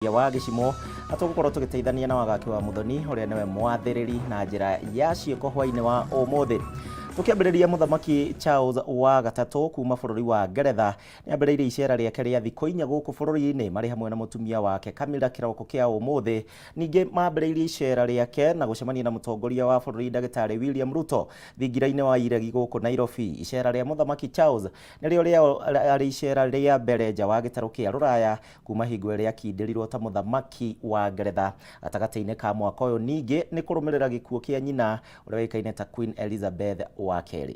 Wa gĩcimo na tũgũkorwo tũgĩteithania na Wagaki wa Muthoni, ũrĩa nĩwe mwathĩrĩri na njĩra ya ciĩko hwainĩ wa ũmũthĩ. Tũkĩambĩrĩria, Mũthamaki Charles wa Gatatũ kuma bũrũri wa Ngeretha nĩ ambĩrĩirie icera rĩake rĩa thikũ 4 gũkũ bũrũri-inĩ marĩ hamwe na mũtumia wake Camilla kĩroko kĩa ũmũthĩ. Ningĩ mambĩrĩirie icera rĩake na gũcemania na mũtongoria wa bũrũri Ndagĩtarĩ William Ruto thingira-inĩ wa Iregi gũkũ Nairobi. Icera rĩa Mũthamaki Charles nĩrĩo rĩarĩ icera rĩa mbere nja wa gĩtarũ kĩa Rũraya kuma hingo ĩrĩa akindĩrirwo ta mũthamaki wa Ngeretha gatagatĩ-inĩ ka mwaka ũyũ, ningĩ nĩ kũrũmĩrĩra gĩkuũ kĩa nyina ũrĩa ũĩkaine ta Queen Elizabeth wa Kerĩ.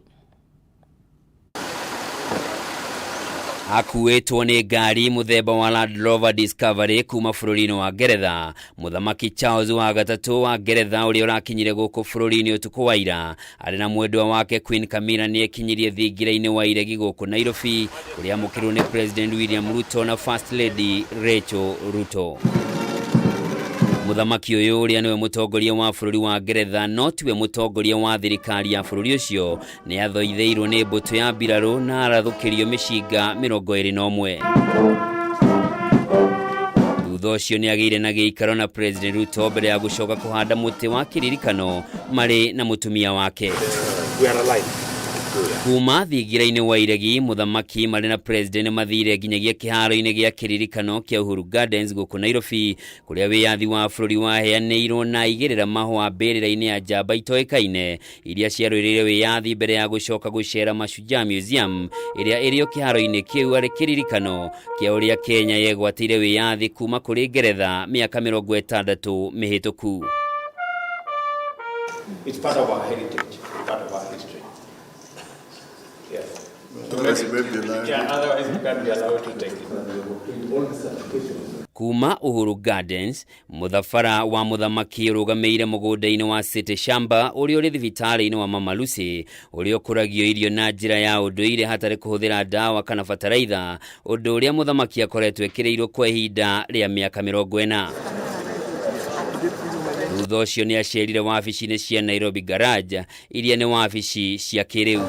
Akuĩtwo nĩ ngari mũthemba wa Land Rover Discovery kuma bũrũri-inĩ wa Ngeretha. Mũthamaki Charles wa Gatatũ wa Ngeretha, ũrĩa ũrakinyire gũkũ bũrũri-inĩ ũtukũ wa ira arĩ na mwendwa wake Queen Camilla, nĩ ekinyirie thingira-inĩ wa Iregi gũkũ Nairobi, kũrĩa amũkĩrwo nĩ President William Ruto na First Lady Rachel Ruto. Mũthamaki ũyũ, ũrĩa nĩwe mũtongoria wa bũrũri wa Ngeretha no tiwe mũtongoria wa thirikari ya bũrũri ũcio, nĩ athoithĩirwo nĩ mbũtũ ya mbirarũ na arathũkĩrio mĩcinga 21. Thutha ũcio nĩ agĩire na gĩikaro na President Ruto mbere ya gũcoka kũhanda mũtĩ wa kĩririkano marĩ na mũtumia wake. Kuma thingira-inĩ wa Iregi, mũthamaki marĩ na President mathire nginyagia kĩharo-inĩ gĩa kĩririkano kĩa Uhuru Gardens gũkũ Nairobi, kũrĩa wĩyathi wa bũrũri waheanĩirwo na aigĩrĩra mahũa mbĩrĩra-inĩ ya njamba itoĩkaine iria ciarũĩrĩire wĩyathi, mbere ya gũcoka gũcera Mashujaa Museum ĩrĩa ĩrĩ o kĩharo-inĩ kĩu arĩ kĩririkano kĩa ũrĩa Kenya yegwatĩire wĩyathi kuma kũrĩ Ngeretha mĩaka 60 mĩhĩtũku. It's part of our heritage, part of our history. Yeah. Yeah, otherwise you can't be allowed to take it. Kuma Uhuru Gardens, mũthabara wa mũthamaki ũrũgamĩire mũgũnda-inĩ wa City Shamba ũrĩa ũrĩ thibitarĩ-inĩ wa Mama Lucy, ũrĩa ũkũragio irio na njĩra ya ũndũire hatarĩ kũhũthĩra ndawa kana bataraitha, ũndũ ũrĩa mũthamaki akoretwo ekĩrĩirwo kwa ihinda rĩa mĩaka 40. Thutha ũcio nĩ acerire wabici-inĩ cia Nairobi Garage, iria nĩ wabici cia kĩrĩu.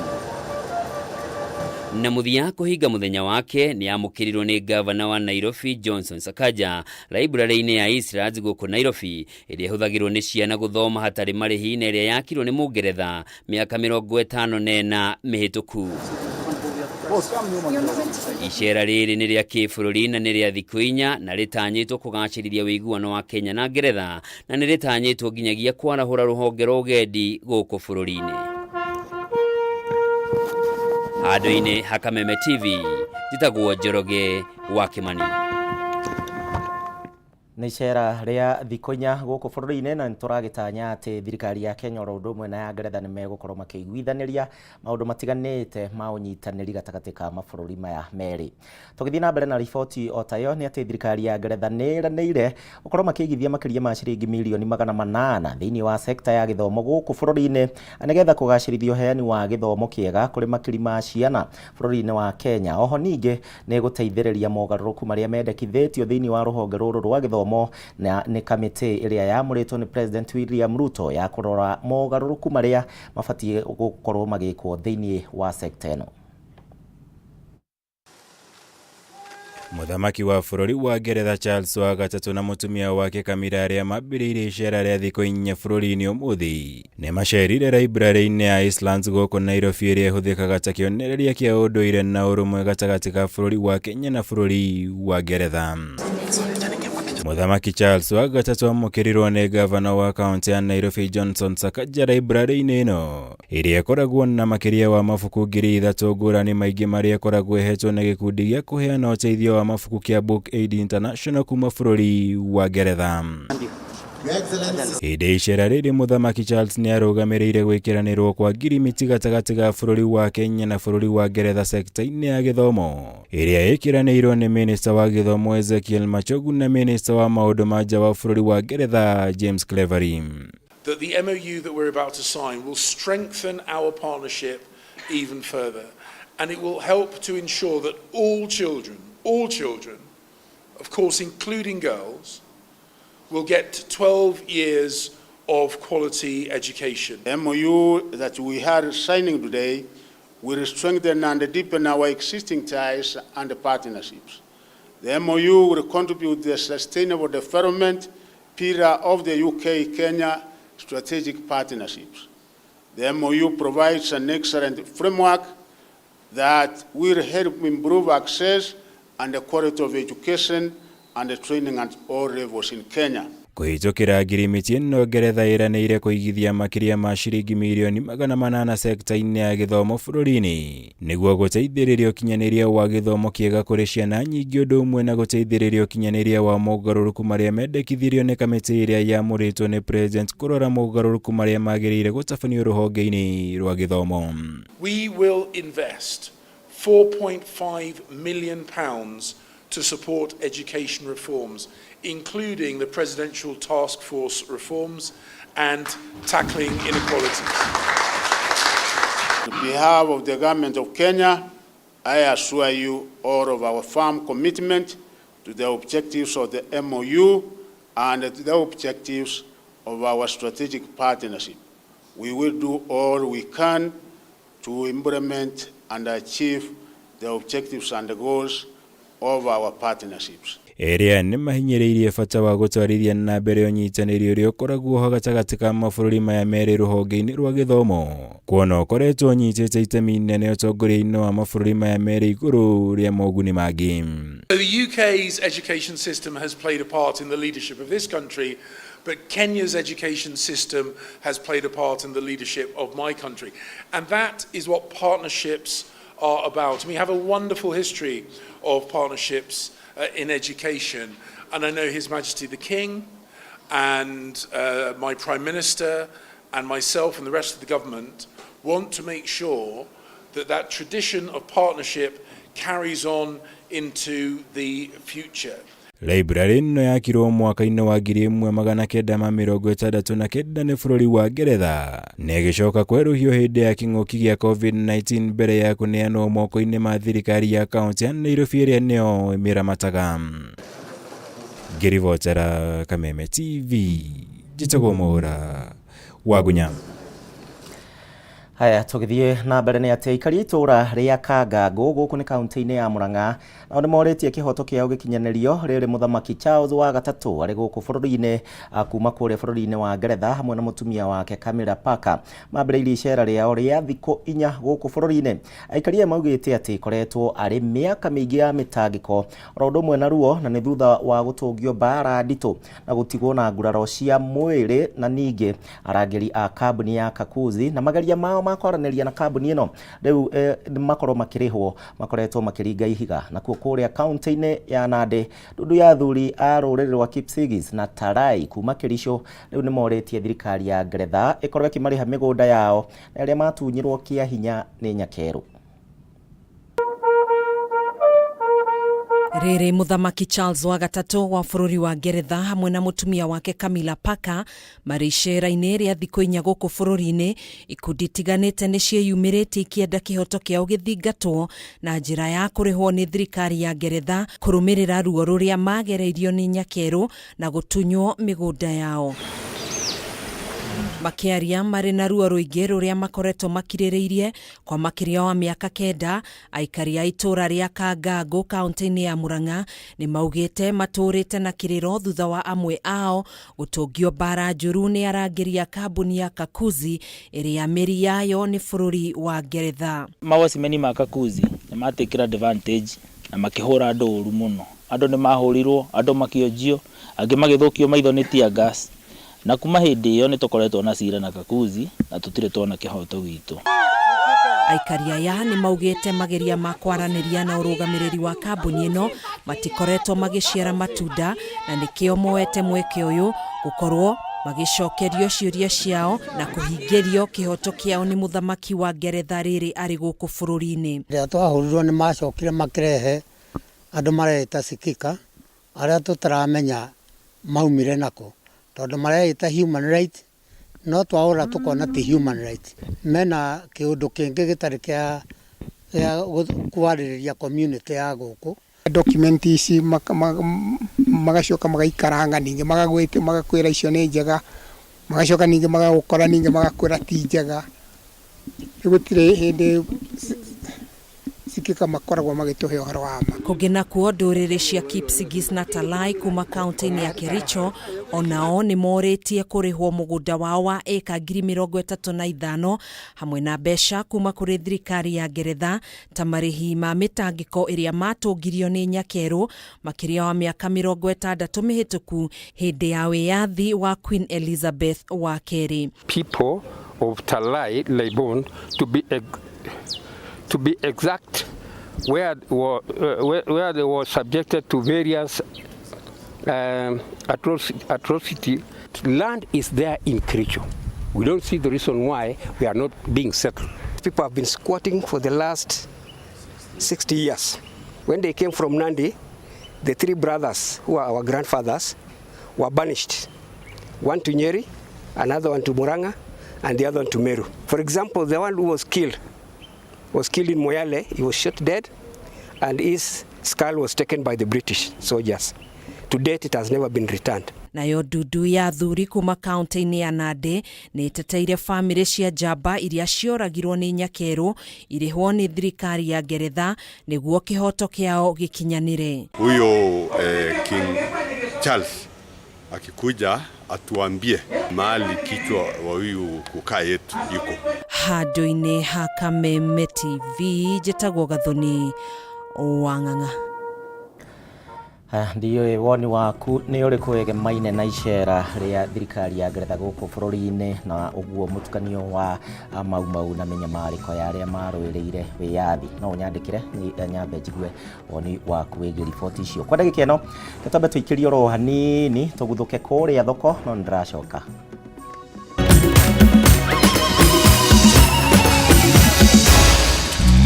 Na mũthia kũhinga mũthenya wake, nĩ amũkĩrirwo nĩ gavana wa Nairobi Johnson Sakaja library-inĩ ya Eastlands gũkũ Nairobi, ĩrĩa ĩhũthagĩrwo nĩ ciana gũthoma hatarĩ marĩhi na ĩrĩa yakirwo nĩ Mũngeretha mĩaka 54 mĩhĩtũku. Icera rĩrĩ nĩ rĩa kĩbũrũri na nĩ rĩa thikũ 4 na rĩtanyĩtwo kũgacĩrithia ũiguano wa Kenya na Ngeretha, na nĩ rĩtanyĩtwo nginyagia kwarahũra rũhonge rwa ũgendi gũkũ bũrũri-inĩ. Handũ-inĩ ha Kameme TV, njĩtagwo Njoroge wa Kĩmani. Nĩ icera rĩa thikũ 4 gũkũ bũrũri-inĩ, na nĩ tũragĩtanya atĩ thirikari ya Kenya oro ũndũ ũmwe na ya Ngeretha nĩ megũkorwo makĩiguithanĩria maũndũ matiganĩte ma ũnyitanĩri gatagatĩ ka mabũrũri maya merĩ. Tũgĩthiĩ na mbere na riboti o tayo, nĩ atĩ thirikari ya Ngeretha nĩ ĩranĩire gũkorwo makĩigithia makĩria ma ciringi mirioni 800 thĩinĩ wa sekta ya gĩthomo gũkũ bũrũri-inĩ, nĩgetha kũgacĩrithia ũheani wa gĩthomo kĩega kũrĩ makiri ma ciana bũrũri-inĩ wa Kenya. Oho ningĩ nĩ gũteithĩrĩria mogarũrũku marĩa mendekithĩtio thĩinĩ wa rũhonge rũrũ rwa gĩthomo na nĩ kamĩtĩ ĩrĩa yamũrĩtwo nĩ President William Ruto ya kũrora mogarũrũku marĩa mabatiĩ gũkorwo magĩkwo thĩinĩ wa sekta ĩno. Mũthamaki wa bũrũri wa Ngeretha Charles wa Gatatũ na mũtumia wake Camilla, arĩa mambĩrĩirie icera rĩa thikũ 4 bũrũri-inĩ ũmũthĩ, nĩ macerire library-inĩ ya Eastlands gũkũ Nairobi, ĩrĩa ĩhũthĩkaga ta kĩonereria kĩa ũndũire na ũrũmwe gatagatĩ ka bũrũri wa Kenya na bũrũri wa Ngeretha. Mũthamaki Charles wa Gatatũ amũkĩrirwo nĩ gavana wa kaunti ya Nairobi Johnson Sakaja library-inĩ ĩno, ĩrĩa ĩkoragwo na makĩria wa mabuku 3000 ngũrani, maingĩ marĩa ĩkoragwo ĩhetwo nĩ gĩkundi gĩa kũheana ũteithio wa mabuku kĩa Book Aid International kuma bũrũri wa Ngeretha. Hĩndĩ icera rĩrĩ, Mũthamaki Charles nĩ arũgamĩrĩire gwĩkĩranĩrwo kwa ngirimiti gatagatĩ ga bũrũri wa Kenya na bũrũri wa Ngeretha sekta-inĩ ya gĩthomo, ĩrĩa ĩkĩranĩirwo nĩ minista wa gĩthomo Ezekiel Machogu na minista wa maũndũ ma nja wa bũrũri wa Ngeretha James Cleverly. That the MOU that we're about to sign will strengthen our partnership even further, and it will help to ensure that all children, of course including girls, will get 12 years of quality education. The MOU that we are signing today will strengthen and deepen our existing ties and partnerships. The MOU will contribute to the sustainable development pillar of the UK-Kenya strategic partnerships. The MOU provides an excellent framework that will help improve access and the quality of education and the training at all levels in Kenya. Kũhĩtũkĩra ngirimiti ĩno, Ngeretha ĩranĩire kũigithia makĩria ma ciringi mirioni 800 sekta-inĩ ya gĩthomo bũrũri-inĩ nĩguo gũteithĩrĩria ũkinyanĩria wa gĩthomo kĩega kũrĩ ciana nyingĩ, ũndũ ũmwe na gũteithĩrĩria ũkinyanĩria wa mogarũrũku marĩa mendekithirio nĩ kamĩtĩ ĩrĩa yamũrĩtwo nĩ President kũrora mogarũrũku marĩa magĩrĩire gũtabanio rũhonge-inĩ rwa gĩthomo. We will invest £4.5 million to support education reforms, including the Presidential Task Force reforms and tackling inequalities. On behalf of the government of Kenya, I assure you all of our firm commitment to the objectives of the MOU and to the objectives of our strategic partnership. We will do all we can to implement and achieve the objectives and the goals of our partnerships. Ĩrĩa nĩ mahinyĩrĩirie bata wa gũtwarithia na mbere ũnyitanĩri ũrĩa ũkoragwo ho gatagatĩ ka mabũrũri maya merĩ rũhonge-inĩ rwa gĩthomo, kuona ũkoretwo ũnyitĩte itemi inene ũtongoria-inĩ wa mabũrũri maya merĩ igũrũ rĩa moguni mangĩ. So the UK's education system has played a part in the leadership of this country, but Kenya's education system has played a part in the leadership of my country. And that is what partnerships are about. And we have a wonderful history of partnerships in education. And I know His Majesty the King and my Prime Minister and myself and the rest of the government want to make sure that that tradition of partnership carries on into the future. Library ĩno yakirwo mwaka-inĩ wa 1969 nĩ bũrũri wa Ngeretha na ĩgĩcoka kwerũhio hĩndĩ ya kĩng'ũki gĩa COVID-19 mbere ya kũneanwo moko-inĩ ma thirikari ya kaunti ya Nairobi ĩrĩa nĩyo ĩmĩramataga. Ngĩribotera Kameme TV, njĩtagwo Mwaũra Wagunya. Haya, tũgĩthiĩ na mbere nĩ atĩ aikari a itũũra rĩa Kangangũ gũkũ nĩ kaunti-inĩ ya Murang'a nao nĩ morĩtie kĩhoto kĩao gĩkinyanĩrio rĩrĩ mũthamaki Charles wa gatatũ arĩ gũkũ bũrũri-inĩ kuma kũrĩa bũrũri-inĩ wa Ngeretha hamwe na mũtumia wake Camilla Parker mambĩrĩirie icera rĩao rĩa thikũ 4 gũkũ bũrũri-inĩ. Aikari aya maugĩte atĩ ikoretwo arĩ mĩaka mĩingĩ ya mĩtangĩko oro ũndũ ũmwe na ruo, na nĩ thutha wa gũtũngio mbara nditũ na gũtigwo na nguraro cia mwĩrĩ, na ningĩ arangĩri a kambuni ya Kakuzi na mageria mao ma kwaranĩria na kambuni ĩno rĩu makorwo makĩrĩhwo makoretwo makĩringa ihiga. Nakuo kũrĩa kaunti-inĩ ya Nandi, ndundu ya athuri a rũrĩrĩ rwa Kipsigis na Tarai kuma Kericho rĩu nĩ morĩtie thirikari ya Ngeretha ĩkorwo ĩkĩmarĩha mĩgũnda yao na arĩa matunyirwo kĩa hinya nĩ nyakerũ. Rĩrĩ mũthamaki Charles wa gatatũ wa bũrũri wa Ngeretha hamwe na mũtumia wake Camilla Parker marĩ icera-inĩ rĩa thikũ 4 gũkũ bũrũri-inĩ, ikundi itiganĩte nĩ ciĩyumĩrĩtie ikĩenda kĩhoto kĩao gĩthingatwo na njĩra ya kũrĩhwo nĩ thirikari ya Ngeretha kũrũmĩrĩra ruo rũrĩa magereirio nĩ nyakerũ na gũtunywo mĩgũnda yao. Makĩaria marĩ na ruo rũingĩ rũrĩa makoretwo makirĩrĩirie kwa makĩria wa mĩaka 9, aikari a itũũra rĩa Kangangũ kaunti-inĩ ya Murang'a nĩ maugĩte matũũrĩte na kĩrĩro thutha wa amwe ao gũtũngio mbara njũru nĩ arangĩri a kambuni ya Kakuzi ĩrĩa mĩri yayo nĩ bũrũri wa Ngeretha. Mawacimeni ma Kakuzi nĩ matekire advantage na makĩhũra andũ ũru mũno. Andũ nĩ mahũrirwo, andũ makĩonjio, angĩ magĩthũkio maitho nĩ tear gas. Na kuma hĩndĩ ĩyo nĩ tũkoretwo na cira na Kakuzi na tũtirĩ tuona kĩhoto gitũ. Aikari aya nĩ maugĩte mageria ma kwaranĩria na ũrũgamĩrĩri wa kambuni ĩno matikoretwo magĩciara matunda, na nĩkĩo moete mweke ũyũ gũkorwo magĩcokerio ciũria ciao na kũhingĩrio kĩhoto kĩao nĩ mũthamaki wa Ngeretha rĩrĩ arĩ gũkũ bũrũri-inĩ. Rĩrĩa twahũrirwo nĩ macokire makĩrehe andũ mareita sikika arĩa tũtaramenya maumire nako, tondũ mareita human right, no twaũra tũkona ti human right. Mena kĩũndũ kĩngĩ gĩtarĩ kĩa kwarĩrĩria community ya gũkũ. Document ici magacoka magaikaranga ningĩ magakwĩra icio nĩ njega, magacoka ningĩ magagũkora ningĩ magakwĩra ti njega. Rĩu gũtirĩ hĩndĩ Sikika makoragwo magĩtũhe ũhoro wa ma. Kũngĩ nakuo ndũrĩrĩ cia Kipsigis na Talai kuma kaunti-inĩ ya Kericho onao nĩ morĩtie kũrĩhwo mũgũnda wao wa ĩka 35,000 hamwe na mbeca kuma kũrĩ thirikari ya Ngeretha ta marĩhi ma mĩtangĩko ĩrĩa matũngirio nĩ Nyakerũ makĩria wa mĩaka 60 mĩhĩtũku hĩndĩ ya wĩyathi wa Queen Elizabeth wa kerĩ. People of Talai Laibon, to be exact, where they were subjected to various atrocity. Land is there in Kericho. We don't see the reason why we are not being settled. People have been squatting for the last 60 years. When they came from Nandi, the three brothers who are our grandfathers were banished. One to Nyeri, another one to Murang'a, and the other one to Meru. For example, the one who was killed in Moyale. He was shot dead, and his skull was taken by the British soldiers. To date, it has never been returned. Nayo ndundu ya athuri kuma kaunti-inĩ ya Nandi nĩ ĩteteire bamĩrĩ cia njamba iria cioragirwo nĩ Nyakerũ irĩhwo nĩ thirikari ya Ngeretha nĩguo kĩhoto kĩao gĩkinyanĩre. Huyo King Charles akikuja atuambie mahali kichwa wa huyu kukaa yetu iko. Handũ-inĩ ha Kameme TV njĩtagwo Gathoni wa Ng'ang'a. Ndiũĩ woni waku nĩ ũrĩkũ wĩgemaine na icera rĩa thirikari ya Ngeretha gũkũ bũrũri-inĩ na ũguo mũtukanio wa mau mau na mĩnyamarĩko ya arĩa marũĩrĩire wĩyathi. No ũnyandĩkĩre nyambe njigue woni waku wĩgiĩ riboti icio. Kwa ndagĩka ĩno twambe tũikĩrie oro hanini tũguthũke kũrĩa thoko no nĩndĩracoka.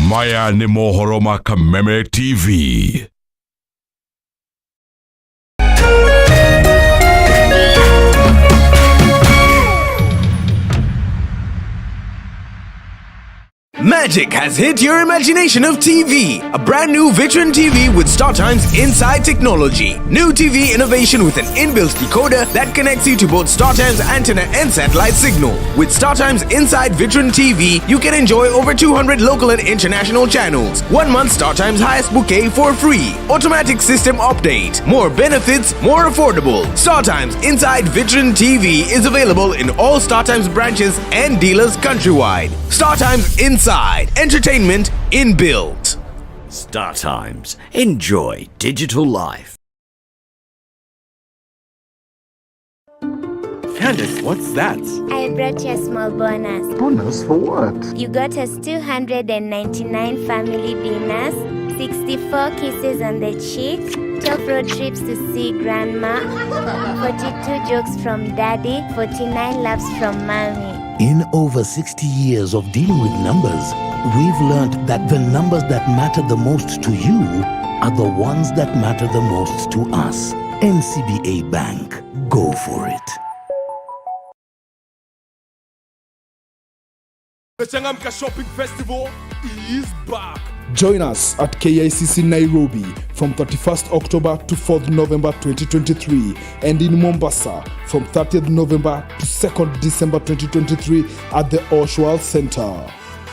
Maya nĩ mohoro ma Kameme TV. Magic has hit your imagination of TV. A brand new Vitron TV with StarTimes Inside technology. New TV innovation with an inbuilt decoder that connects you to both StarTimes antenna and satellite signal. With StarTimes Inside Vitron TV, you can enjoy over 200 local and international channels. 1 month StarTimes highest bouquet for free. Automatic system update. More benefits, more affordable. StarTimes Inside Vitron TV is available in all StarTimes branches and dealers countrywide. StarTimes Inside. Entertainment inbuilt. Star Times. Enjoy digital life. Candice, what's that? I brought you a small bonus. Bonus for what? You got us 299 family dinners, 64 kisses on the cheek, 12 road trips to see grandma, 42 jokes from daddy, 49 laughs from mommy. In over 60 years of dealing with numbers, we've learned that the numbers that matter the most to you are the ones that matter the most to us. NCBA Bank. Go for it. The Changamka Shopping Festival is back. Join us at KICC Nairobi from 31st October to 4th November 2023 and in Mombasa from 30th November to 2nd December 2023 at the Oshwal Center.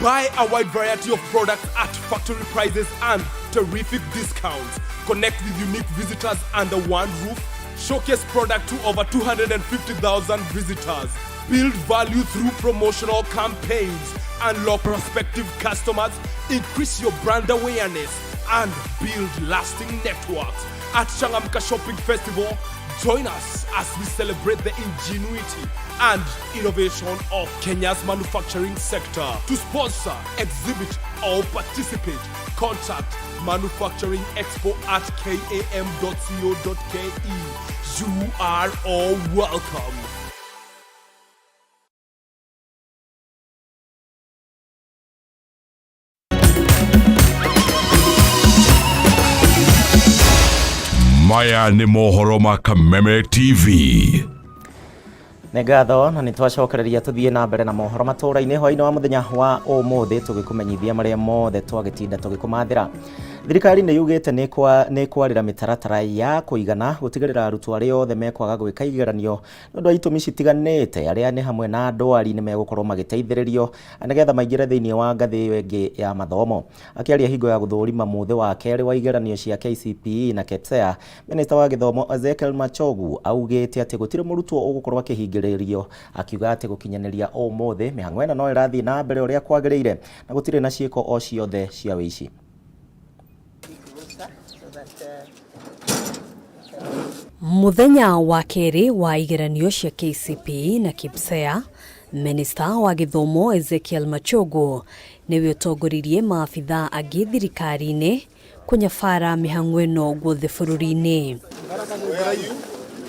Buy a wide variety of products at factory prices and terrific discounts. Connect with unique visitors under one roof. Showcase product to over 250,000 visitors. Build value through promotional campaigns. Unlock prospective customers. Increase your brand awareness and build lasting networks. At Changamka Shopping Festival, join us as we celebrate the ingenuity and innovation of Kenya's manufacturing sector. To sponsor, exhibit, or participate, contact manufacturingexpo@kam.co.ke. You are all welcome. Maya nĩ mohoro ma Kameme TV. Nĩ ngatho na nĩ twacokereria tũthiĩ na mbere na mohoro matũra-inĩ hwaĩ-inĩ wa mũthenya wa ũmũthĩ tũgĩkũmenyithia marĩa mothe twagĩtinda tũgĩkũmathĩra. Thirikari nĩ yugĩte nĩ ĩkwarĩra mĩtaratara ya kũigana gũtigĩrĩra arutwo arĩa othe mekwaga gwĩka igeranio nĩ ũndũ wa itũmi citiganĩte, arĩa nĩ hamwe na ndwari nĩ megũkorwo magĩteithĩrĩrio nĩgetha maingĩre thĩinĩ wa ngathĩ ĩyo ĩngĩ ya mathomo. Akĩaria hingo ya gũthũrima mũthĩ wa kerĩ wa igeranio cia KCPE na KPSEA, Minista wa gĩthomo Ezekiel Machogu augĩte atĩ gũtirĩ mũrutwo ũgũkorwo akĩhingĩrĩrio, akiuga atĩ gũkinyanĩria ũmũthĩ mĩhang'o ĩno no ĩrathiĩ na mbere ũrĩa kwagĩrĩire na gũtirĩ na ciĩko o ciothe cia wĩici. Mũthenya wa kerĩ wa igeranio cia KCPE na KPSEA, Minista wa gĩthomo Ezekiel Machogu nĩwe ũtongoririe maabithaa angĩ thirikari-inĩ kũnyabara mĩhang'o ĩno guothe bũrũri-inĩ.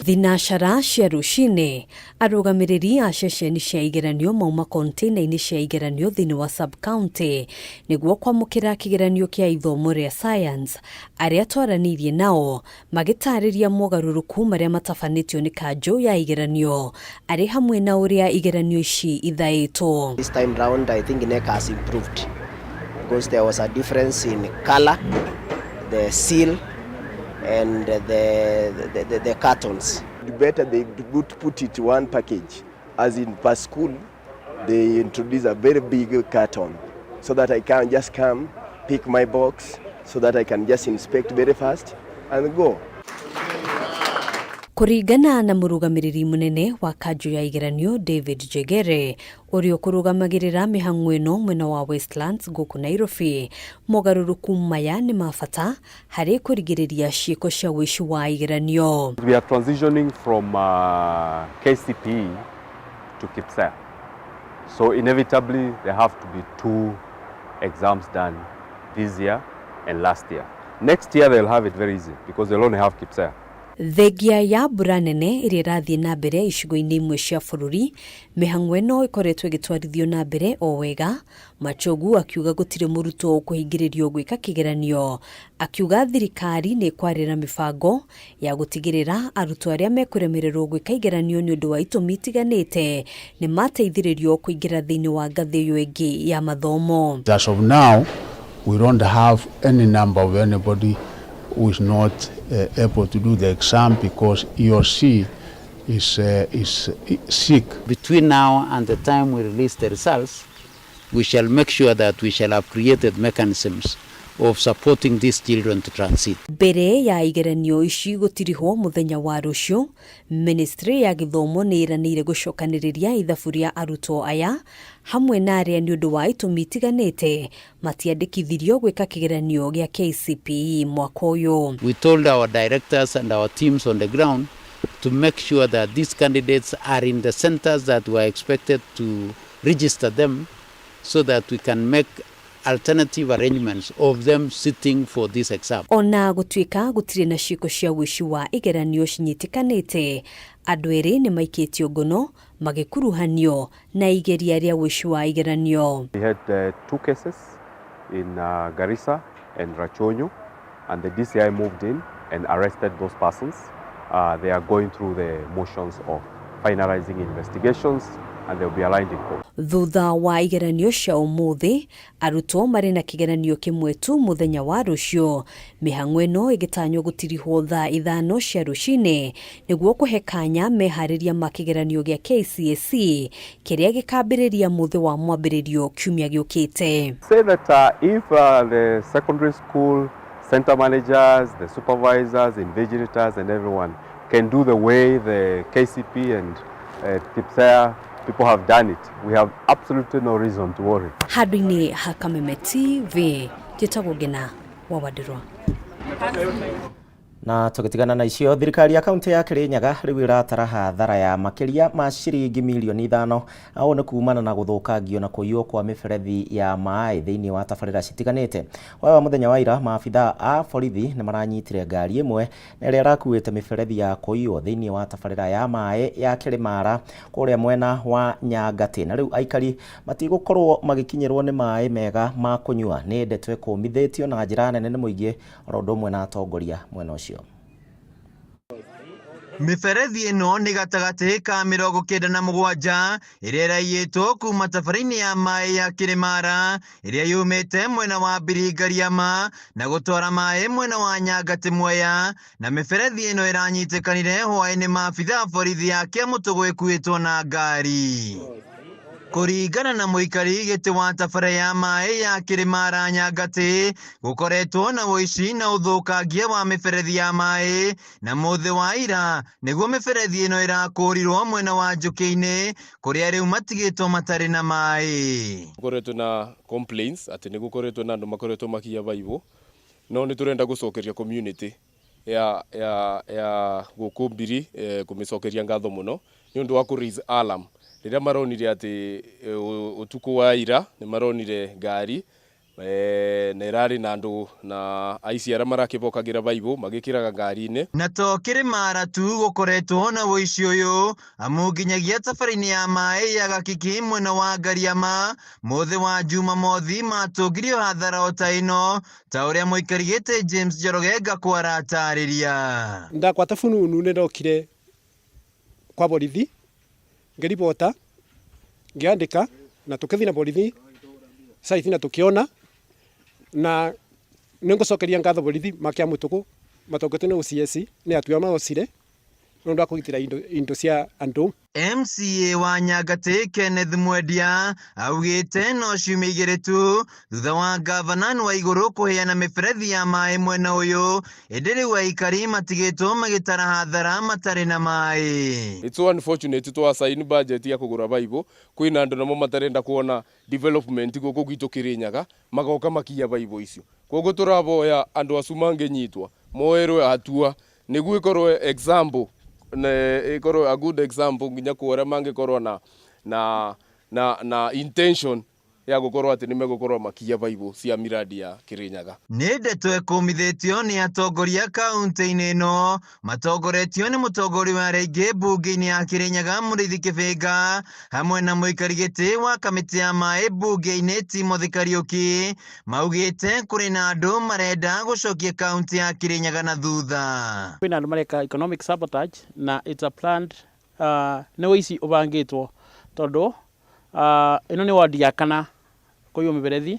Thinacara cia rũcinĩ, arũgamĩrĩri a ceceni cia igeranio mauma container-inĩ cia igeranio thĩinĩ wa sub-county nĩguo kwamũkĩra kĩgeranio kĩa ithomo rĩa science, arĩa twaranĩirie nao magĩtarĩria mogarũrũku marĩa matabanĩtio nĩ kanjũ ya igeranio arĩ hamwe na ũrĩa igeranio ici ithaĩtwo. This time round I think KNEC has improved because there was a difference in color, the seal and the cartons. Better they would put it one package, as in per school they introduce a very big carton so that I can just come pick my box so that I can just inspect very fast and go. Kũringana na mũrũgamĩrĩri mũnene wa kanjũ ya igeranio David Njegere ũrĩa ũkũrũgamagĩrĩra mĩhang'o ĩno mwena wa Westlands gũkũ Nairobi, mogarũrũku maya nĩ ma bata harĩ kũrigĩrĩria ciĩko cia ũici wa igeranio. We are transitioning from KCPE to KPSEA. So inevitably there have to be two exams done this year and last year. Next year they'll have it very easy because they'll only have KPSEA. Thengia ya mbura nene ĩrĩa ĩrathiĩ na mbere icigo-inĩ imwe cia bũrũri, mĩhang'o ĩno ĩkoretwo ĩgĩtwarithio na mbere o wega. Machogu akiuga gũtirĩ mũrutwo ũkũhingĩrĩrio gwĩka kĩgeranio, akiuga thirikari nĩ ĩkwarĩra mĩbango ya gũtigĩrĩra arutwo arĩa mekũremererwo gwĩka igeranio nĩ ũndũ wa itũmi itiganĩte nĩ mateithĩrĩrio kũingĩra thĩinĩ wa ngathĩ ĩyo ĩngĩ ya mathomo. As of now, we don't have any number of anybody who is not able to do the exam because he or she is sick. Between now and the time we release the results, we shall make sure that we shall have created mechanisms of supporting these children to transit. Mbere ya igeranio ici gũtirihwo mũthenya wa rũciũ, Ministry ya gĩthomo nĩ ĩranĩire gũcokanĩrĩria ithabu rĩa arutwo aya hamwe na arĩa nĩ ũndũ wa itũmi itiganĩte matiandĩkithirio gwĩka kĩgeranio gĩa KCPE mwaka ũyũ. We told our directors and our teams on the ground to make sure that these candidates are in the centers that were expected to register them so that we can make alternative arrangements of them sitting for this exam. Ona gũtuĩka gũtirĩ na ciĩko cia ũici wa igeranio cinyitĩkanĩte, andũ erĩ nĩ maikĩtio ngono magĩkuruhanio na igeria rĩa ũici wa igeranio. We had two cases in Garissa and Rachuonyo, and the DCI moved in and arrested those persons. They are going through the motions of finalizing investigations and they'll be aligned in court. Thutha wa igeranio cia ũmũthĩ, arutwo marĩ na kĩgeranio kĩmwe tu mũthenya wa rũciũ. Mĩhang'o ĩno ĩgĩtanywo gũtirihwo thaa 5 cia rũcinĩ nĩguo kũhe kanya meharĩria ma kĩgeranio gĩa KCSE kĩrĩa gĩkambĩrĩria mũthĩ wa mwambĩrĩrio kiumia gĩũkĩte. Say that if the secondary school center managers, the supervisors, invigilators and everyone can do the way the KCP and KPSEA people have done it, we have absolutely no reason to worry. Handũ-inĩ ha Kameme TV, njĩtagwo Ngina wa Wandirwa. Na tũgĩtigana na icio, thirikari ya kaunti ya Kirinyaga rĩu ĩratara hathara ya makĩria ma ciringi mirioni 5 ũũ nĩ kumana na gũthũkangio na kũiywo kwa mĩberethi ya maĩ thĩinĩ wa tabarĩra citiganĩte. Wa mũthenya wa ira, maabithaa a borithi nĩ maranyitire ngari ĩmwe na ĩrĩa ĩrakuĩte mĩberethi ya kũiywo thĩinĩ wa tabarĩra ya maĩ ya Kĩrĩmara kũrĩa mwena wa Nyangatĩ, na rĩu aikari matigũkorwo magĩkinyĩrwo nĩ maĩ mega ma kũnyua. Nĩ ndeto ĩkũmithĩtio na njĩra nene nĩ mũingĩ oro ũndũ ũmwe na atongoria mwena ũcio. Mĩberethi ĩno nĩ gatagatĩ ka 97 ĩrĩa ĩraiyĩtwo kuma tabarĩ-inĩ ya maĩ ya Kĩrĩmara ĩrĩa yumĩte mwena wa Biringariama na gũtwara maĩ mwena wa Nyangatĩ Mwea, na mĩberethi ĩno ĩranyitĩkanire hwaĩ-inĩ maabithaa a borithi ya Kĩamũtũgũ ĩkuĩtwo na ngari. Kũringana na mũikari gĩtĩ wa tabarĩ ya maĩ ya Kĩrĩmara Nyangatĩ, gũkoretwo na ũici na ũthũkangia wa mĩberethi ya maĩ, na mũthĩ wa ira nĩguo mĩberethi ĩno ĩrakũrirwo mwena wa Njũkĩ-inĩ kũrĩa rĩu matigĩtwo matarĩ na maĩ. Gũkoretwo na complaints atĩ nĩ gũkoretwo na andũ makoretwo makiya baibũ, no nĩ tũrenda gũcokeria community ya gũkũ Mbiri kũmĩcokeria ngatho mũno nĩ ũndũ wa kũ raise alarm rĩrĩa maronire atĩ ũtukũ wa ira nĩ maronire ngari na ĩrarĩ na andũ na aici arĩa marakĩbokagĩra baibũ magĩkĩraga ngari-inĩ. Na to Kĩrĩmara tu gũkoretwo na ũici ũyũ, amu nginyagia tabarĩ-inĩ ya maĩ ya Gakiki mwena wa Ngariama mũthĩ wa Jumamothi matũngirio hathara o ta ĩno, ta ũrĩa mũikari gĩtĩ James Njoroge Ngakũ aratarĩria. Ndakwata fununu nĩ ndokire kwa borithi ngĩribota ngĩandĩka na tũkĩthiĩ na borithi saithi na tũkĩona, na nĩngũcokeria ngatho borithi makia mũtũkũ matongoretio nĩ OCS nĩ atua maocire nĩ ũndũ wa kũgitĩra indo cia andũ. MCA wa Nyangatĩ Kenneth Mwendia augĩte no ciumia igĩrĩ tu thutha wa gavana wa igũrũ kũheana mĩberethi ya maĩ mwena ũyũ, ĩndĩ rĩu aikari matigĩtwo magĩtara hathara matarĩ na maĩ. It's so unfortunate twa sign budget ya kũgũra baibũ kwĩna andũ namo matarenda kuona development gũkũ gwitũ Kĩrĩnyaga magoka makiya baibũ icio. Koguo tũraboya andũ acu mangĩnyitwo moerwe hatua nĩguo ĩkorwo example ne ikorwo a good example nginya kwa aria mangikorwo na intention ya gukorwo ati nimegukorwo makiya baibũ cia miradi ya Kĩrĩnyaga. Nĩ ndeto ĩkũmithĩtio nĩ atongoria kaunti-inĩ ĩno matongoretio nĩ mũtongoria wa arĩa aingĩ mbunge-inĩ ya Kĩrĩnyaga Mũrĩithi Kĩbĩnga hamwe na mũikari gĩtĩ wa kamĩtĩ ya maĩ mbunge-inĩ Timothy Kariũki, maugĩte kũrĩ na andũ marenda gũcokia kaunti ya Kĩrĩnyaga na thutha. Kwĩna andũ mareka economic sabotage na it's a planned nĩ ũici ũbangĩtwo tondũ ĩno nĩ ward ya kana kũiywo mĩberethi,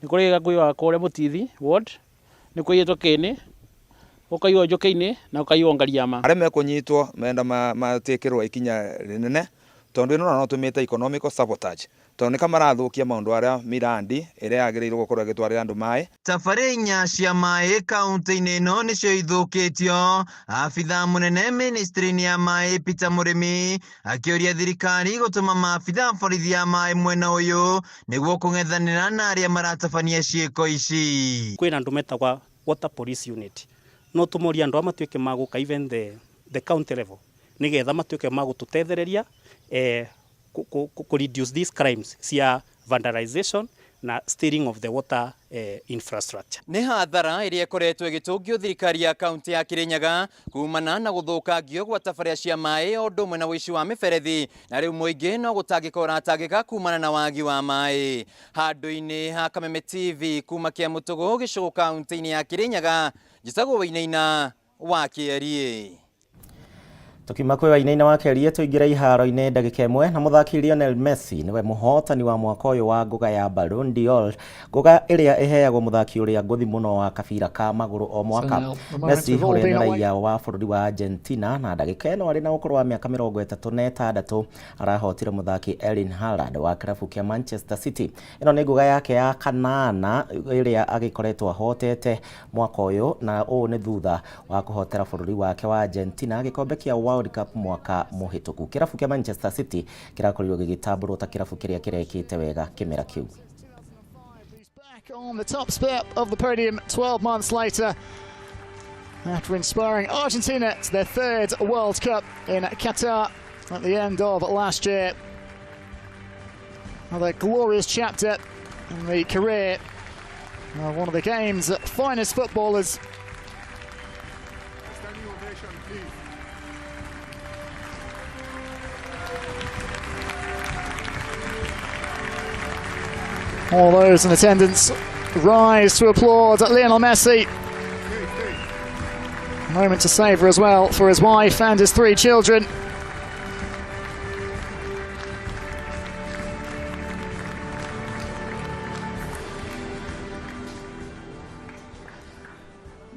nĩ kũrĩ kũiywo kũrĩa Mũtithi ward, nĩ kũiyĩtwo Kĩĩnĩ, gũkaiywo Njũkĩ-inĩ na gũkaiywo Ngariama. Arĩa mekũnyitwo menda matĩkĩrwo ikinya rĩnene tondũ ĩno no tũmĩte economic sabotage tondũ nĩ kamarathũkia maũndũ arĩa mirandi ĩrĩa yagĩrĩirwo gũkorwo ĩgĩtwarĩra andũ maĩ. Tabarĩ inya cia maĩ kaunti-inĩ ĩno nĩcio ithũkĩtio. Abithaa mũnene ministry-inĩ ya maĩ Peter Mũrĩmi akĩũria thirikari gũtũma maabithaa borithi ya maĩ mwena ũyũ nĩguo kũng'ethanĩra na arĩa maratabania ciĩko ici. Kwĩna andũ metagwa water police unit, no tũmorie andũ aya matuĩke magũka even the county level nĩgetha matuĩke magũtũtethereria ku reduce these crimes cia vandalization na stealing of the water infrastructure. Nĩ hathara ĩrĩa ĩkoretwo ĩgĩtũngio thirikari ya kaunti ya Kĩrĩnyaga kumana na gũthũkangio gwa tabarĩa cia maĩ o ũndũ ũmwe na ũici wa mĩberethi, na rĩu mũingĩ no gũtangĩka ũratangĩka kumana na wagi wa maĩ. Handũ-inĩ ha Kameme TV kuma Kĩamũtũgũ gĩcũgũ kaunti-inĩ ya Kĩrĩnyaga, njĩtagwo Wainaina wa Kĩeriĩ. Tukiuma kwĩ Wainaina wa Kĩeriĩ tũingĩre iharo-inĩ ndagĩka ĩmwe na mũthaki Lionel Messi nĩwe mũhotani wa mwaka ũyũ wa ngũga ya Ballon d'Or, ngũga ĩrĩa ĩheagwo mũthaki ũrĩa ngũthi mũno wa kabira ka magũrũ o mwaka. Messi ũrĩa nĩ raiya wa bũrũri wa Argentina na ndagĩka ĩno arĩ na ũkũrũ wa mĩaka 36 arahotire mũthaki Erling Haaland wa kĩrabu kĩa Manchester City. Ĩno nĩ ngũga yake ya kanana ĩrĩa agĩkoretwo ahotete mwaka ũyũ, na ũũ nĩ thutha wa kũhotera bũrũri wake wa Argentina gĩkombe kĩa World Cup mwaka mũhĩtũku. Kĩrabu kĩa Manchester City kĩrakorirwo gĩgĩtambũrwo ta kĩrabu kĩrĩa kĩrekĩte wega kĩmera kĩu. Back on the top step of the podium 12 months later after inspiring Argentina to their third World Cup in Qatar at the end of last year. Another glorious chapter in the career of one of the game's finest footballers. All those in attendance rise to applaud Lionel Messi Moment to savour as well for his wife and his 3 children.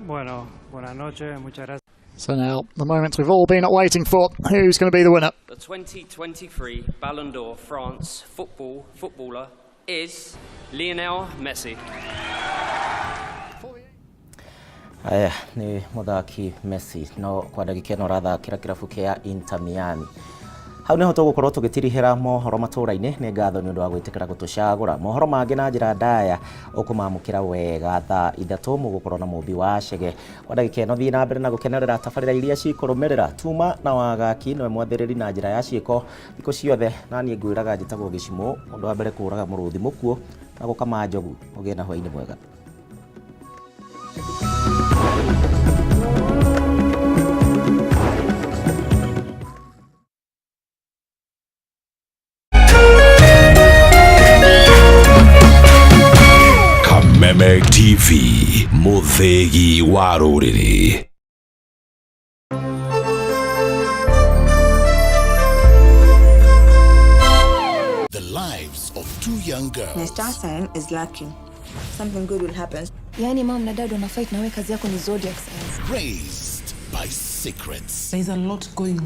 Bueno, buenas noches, muchas gracias. So now, the moment we've all been waiting for. Who's going to be the winner? The 2023 Ballon d'Or France footballer is Lionel Messi. Aya nĩ mũthaki Messi no kwa ndagĩka ĩno ũrathakĩra kĩrabu kĩa Inter Miami. Hau niho tũgũkorwo tũgĩtirihĩra mohoro matũra-inĩ. Nĩ ngatho nĩ ũndũ wa gwĩtĩkĩra gũtũcagũra. Mohoro mangĩ na njĩra ndaya ũkũmamũkĩra wega thaa 3 mũgũkorwo na mũmbi wa Chege. Kwa ndagĩka ĩno thiĩ na mbere na gũkenerera tabarĩra iria cikũrũmĩrĩra. Tuma na Wagaki nĩwe mwathĩrĩri na njĩra ya ciĩko thikũ ciothe, na niĩ ngwĩraga njĩtagwo Gĩcimũ, mũndũ wa mbere kũraga mũrũthi mũkuũ na gũkama njogu. Ũgĩe na hwaĩ-inĩ mwega. Kameme TV, mũthĩgi wa rũrĩrĩ. The lives of 2 young girls. My star sign is lucky. Something good will happen. Yani mom na dad wana fight na wewe kazi yako ni zodiac signs. Raised by secrets. There's a lot going on.